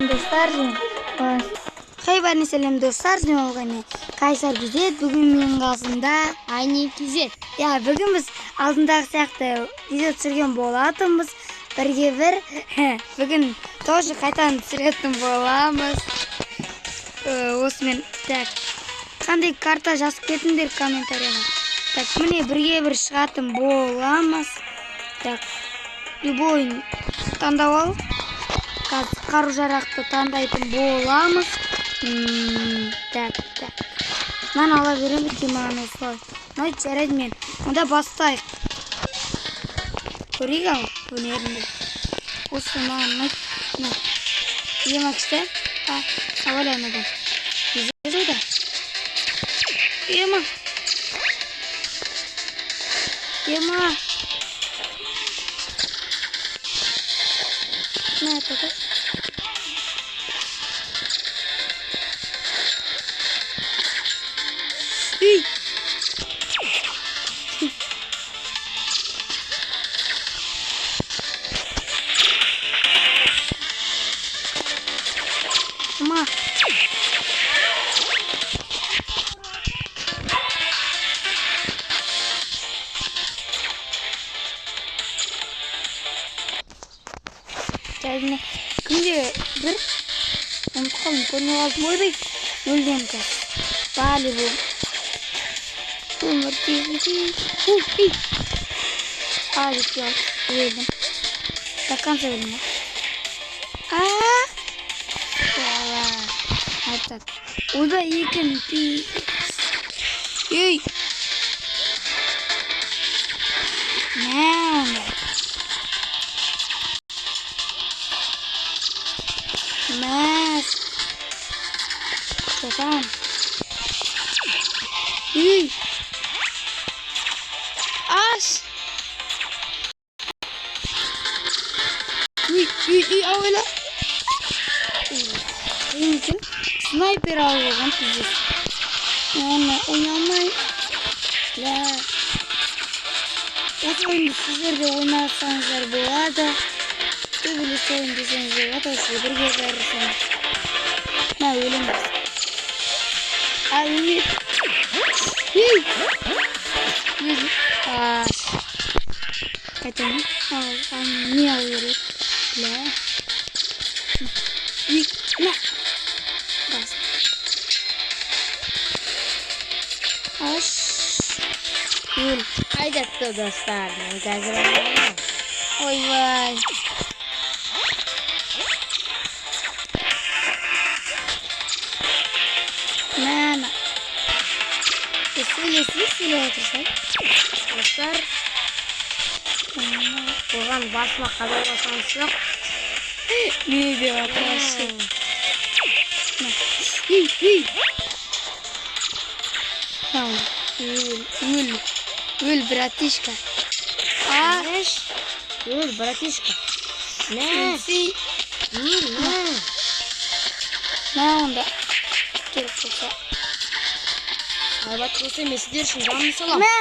Достар, хей, бәріне сәлем, достар! Мен Қайсар Кизет. Бүгін менің қасымда Ани Кизет. Иә, бүгін біз алдындағы сияқты видео түсірген болатынбыз бірге бір. Бүгін тоже қайтадан түсіретін боламыз. Осымен, так, қандай карта, жазып кетіңдер комментарияға. Так, міне, бірге бір шығатын боламыз. Так, любой таңдап ал. Қазір қару жарақты таңдайтын боламыз. Так, так, мынаны ала беремін, өйткені маған осылай ұнайды. Жарайды, мен онда бастайық, көрейік. Ал өнерімді, осы маған ұнайды. Мына ема күшті. А, абайла, анадан да ема, ема. На, это Үй! Ма. Жарайды, кімде бір? Ұмытып қалдым, көрмей қалдым. Ойбай, өлгем қазір. По-любому. Өмір тез. А, жетпей қалды. Өлдім. До конца өлдім ғой. А, айтады. Ойбай, екен. Ей! Мә, онда. Мәс. Шотан. Ей! Аш! Үй, үй, үй, абайла. Қиын екен. Снайпер алып алған, пиздец. Оны ойнай алмаймын. Ля. Осы ойынды сіздер де ойнасаңыздар болады. Төбелес ойын десеңіз де болады. Осы бірге бәрісін. Мә, өлеміз. А, өлмеді. Ей! Өзі. Аш. Қайтамын. Ал, ал, не алу керек? Ля. Үй, мә. Бас. Аш. Өл. Қайдатты, достар? Мен қазір ойнаймын. Ойбай. Мә, мә. Сөйлесей, сөйлеп отырсай. Достар, оған басыма қалай басаңыз. Не деп жатыр вообще? Мә. Ей, ей. Мә, өл, өл, өл, братишка. А, Өл, братишка. Мә, өлсей. өл, мә. Мә, онда. Керек болса. Айбат болса, мен сіздер үшін жанымды саламын. Мә.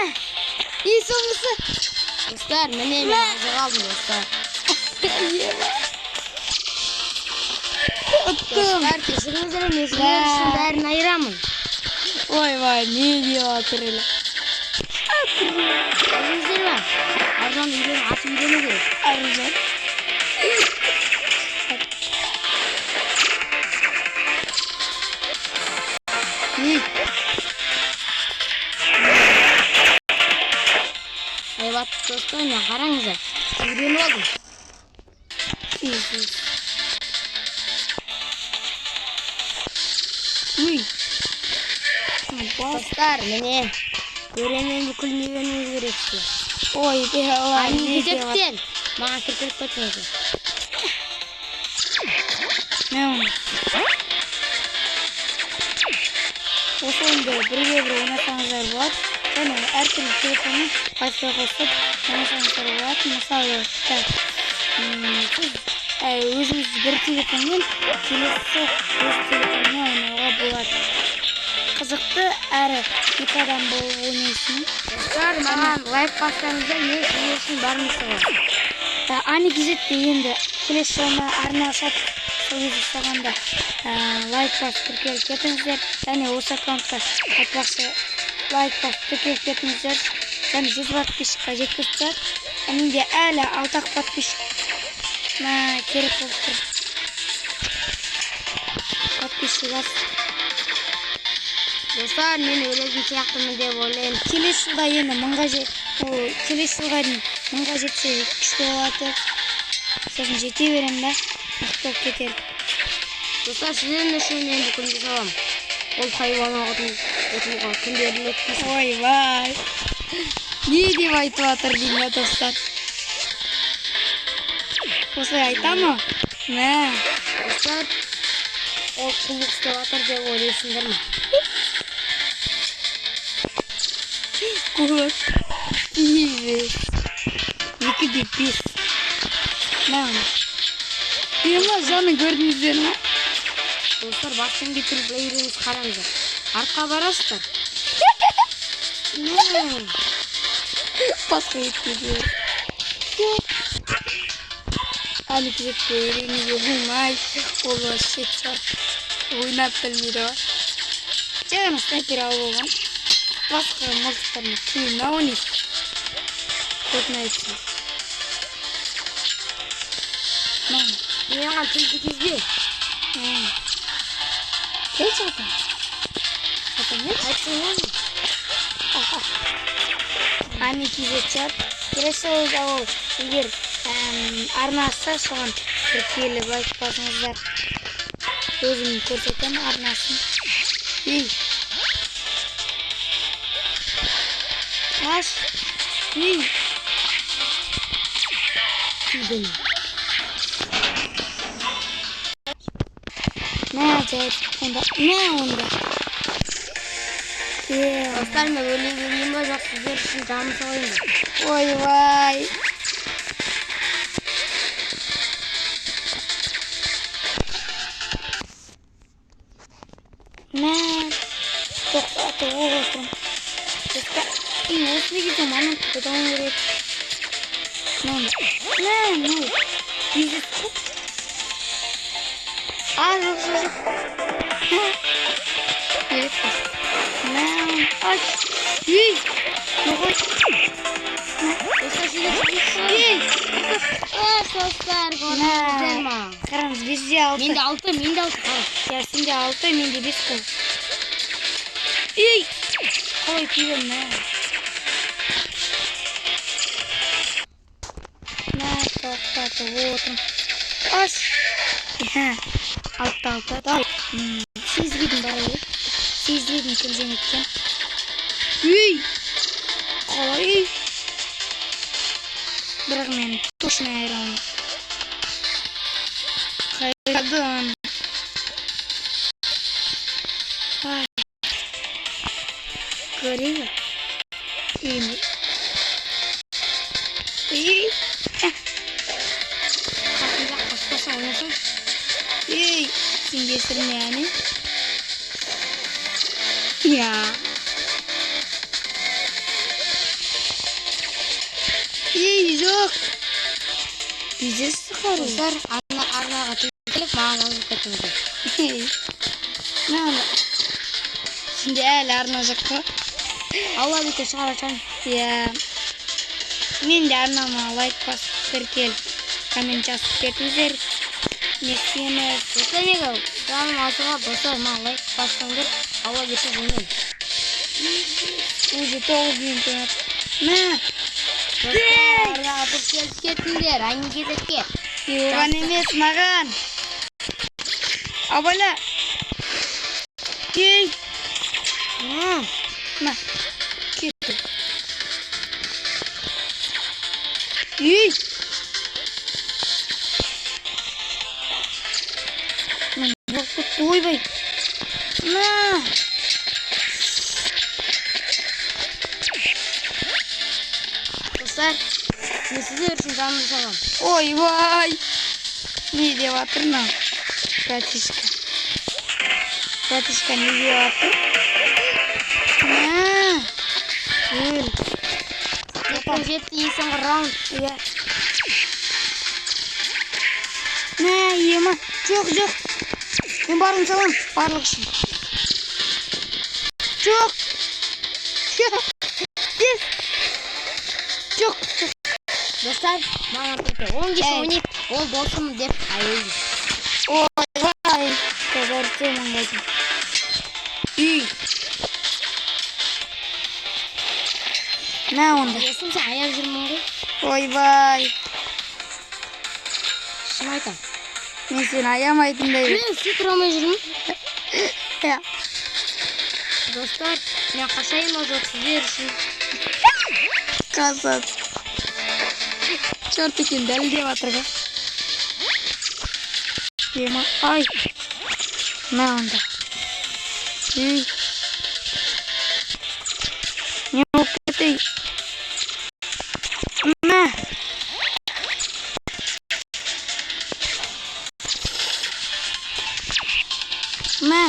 Ең соңғысы. Достар, міне, мен азық алдым, достар. Ұттым. Достар, кешіріңіздер, мен сіздер үшін бәрін айырамын. Ойбай, не деп жатыр елі? Көрдіңіздер ме? Аружан үйрен, атып үйрену керек. Аружан. Ей, Айбат, достар, мен қараңыздар. Үйреніп алдым. Иисус. Үй. Бас. Достар, міне. Өремен бүкіл үйренуіңіз керек сізге. Ой, бела, Ани не деп жатыр? Кезектен. Маған кіркіріп кетіңіздер. Мә, оны. Осы ойынды бірге бір ойнасаңыздар болады. Және әртүрлі телефонмен Wi-Fi қосып ойнасаңыздар болады. Мысалы, так, сіз өзіңіз бір телефонмен, келесі өз телефонмен ойнауға болады. Қызықты әрі екі адам болып ойнайсың. Достар, маған лайк бассаңыздар, мен сіздер үшін барымды саламын. Ани Кезетте енді келесі жолы арна ашады. Сол кезде соған да лайк басып тіркеліп кетіңіздер. Және осы аккаунтқа айтпақшы лайк басып тіркеліп кетіңіздер. Және 100 подписчикқа жеткізіп тастайық. Менде әлі 6 подписчик керек болып тұр. Подписчик аз. Достар, мен өлетін сияқтымын деп ойлаймын. Келесі жылға енді 1000-ға келесі жылға дейін 1000-ға жетсе күшті болады. Сосын жете беремін да, мықты болып кетер. Достар, сіздер үшін енді күнде саламын. Ол хайуан отынға кім беріледі дейсің? Ойбай. Не деп айтып жатыр деймін ба, достар? Осылай айта ма? Мә. Достар, ол құлдық істеп жатыр деп ойлайсыңдар ма? Құлық. 2 де 5. Мә. Ема, жанын көрдіңіздер ме? Достар, бастан кетіріп үйреніңіз, қараңыздар. Артқа барасыздар. Мә. Басқа кетпейді. Әлі кезекте үйренуге болмайды. Ол вообще черт. Ойнап білмейді ғой. Жай ғана снайпер алып алған. Басқа мылтықтармен қиын ойнайды. Көбін айтсын. Мә. Маған тіл тигізбе. Келші атам. Атам не? Айтсын ғой. Ами KZ чат. Келесі жолы ол егер арнасы соған тіркеліп лайк басыңыздар. Өзім көрсетемін арнасын. Ей. Аш. Ей. Тиді. Мә, жай, онда. Мә, онда. Достар, мен өле берейін ба, жоқ сіздер үшін жаным салайын ба? Ойбай. Мә, тоқтатып отырмын. Достар, осы кезде мамам қолдану керек. Мә, мә, бизнес қой. А, жоқ, жоқ, жоқ. Мә, ай, ей, ой. Ей, Достар, көрдіңіздер ма? Қараңыз, 5-де 6. Менде 6, менде 6. Иә, сенде 6, менде 5 қой. Ей, қалай тиді, мә. Мә, тоқтатып отырмын. Аш. 6-6. Давай. Сезбедің бар ғой. Сезбедің кім жеңеді екен. Ей, қалай? Бірақ мен точно айыра алмадым. Қайрадан. Ай. Көрейік. Ей. Ей. Қасында қашпаса ойнасаң. Ей, сен кесірме, әне. Я. Ей, жоқ. Бизнес қару. Достар, арнаға тіркеліп, маған жазып кетіңіздер. Мә, сенде әлі арна жоқ қой. Алла бекер шығара шығармын. Иә. Мен де арнама лайк басып тіркеліп, коммент жазып кетіңіздер. Не істейміз? Достар, неге жаным алтыға, достар, маған лайк бассаңдар, Алла бекер ойнаймын. Уже 9 минут ойнады. Мә. Достар, арнаға тіркеліп кетіңдер, Ани кезекке. Оған емес, маған. Абайла. Ей. Мә. Кетті. Ей. Мә, жоқ кетті, ойбай. Мә. Достар, мен сіздер үшін жанымды саламын. Ойбай. Не деп жатыр мынау? Братишка. Братишка не деп жатыр? Мә. Өл. Жетті, ең соңғы раунд. Иә. Мә, ема. Жоқ, жоқ. Мен барлығын саламын, барлық үшін. Жоқ. Тез. Жоқ, жоқ. Достар, маған только 10 киші Эй. ойнайды, ол досым деп аяйды. Ойбай. Қазір болдым. Үй. Мә онда. Досым, сен аяп жүрмін ғой. Ойбай. Шын айтамын. Мен сені аямайтындай. Мен су тұра алмай жүрмін. Иә. Достар, мен қашайын уже сіздер үшін. Қазат. Черт екен, дәлелдеп жатыр ғой. Ема, ай. Мә онда. Үй. Не болып кетті? Мә. Мә.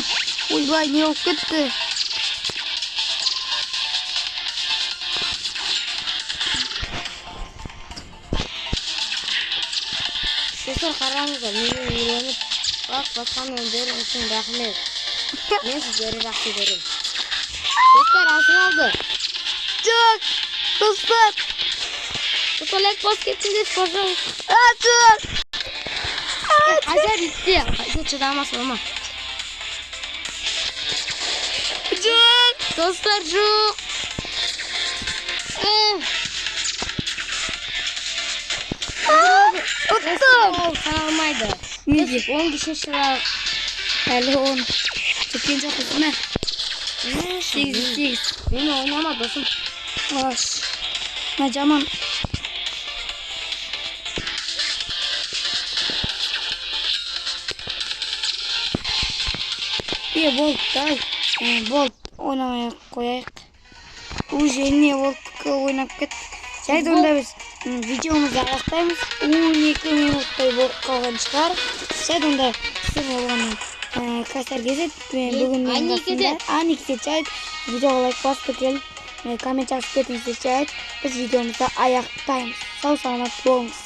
Ойбай, не болып кетті? Достар, қараңыздар, менен үйреніп, лайк басқан өздері үшін рахмет. Мен сіздерді жақсы көремін. Достар, аз қалды. Жоқ. Достар. Достар, лайк басып кетіңдер, пожалуйста. А, жоқ. Айза бітті. Айза шыдамас olma. Жоқ. Достар, жоқ. Ұттым. Ол саналмайды. Неге? Біз 10 киші шыға. Әлі 10. Жеткен жоқпыз. Мә. 8, 8. Мені ойнама, досым. Аш. Мә, жаман. Е, болды, давай. Болды, ойнамай ақ қояйық. Уже не болды, ойнап кеттік. Жайды онда біз видеомызды аяқтаймыз. 12 минуттай болып қалған шығар. Жайды онда сіздер болған Кәсар кезет. Мен бүгін менің Ани қасымда кезет. Ани кезет. Жайды видеоға лайк басып келіп, коммент жазып кетіңіздер. Жайды біз видеомызды аяқтаймыз. Сау саламат болыңыз.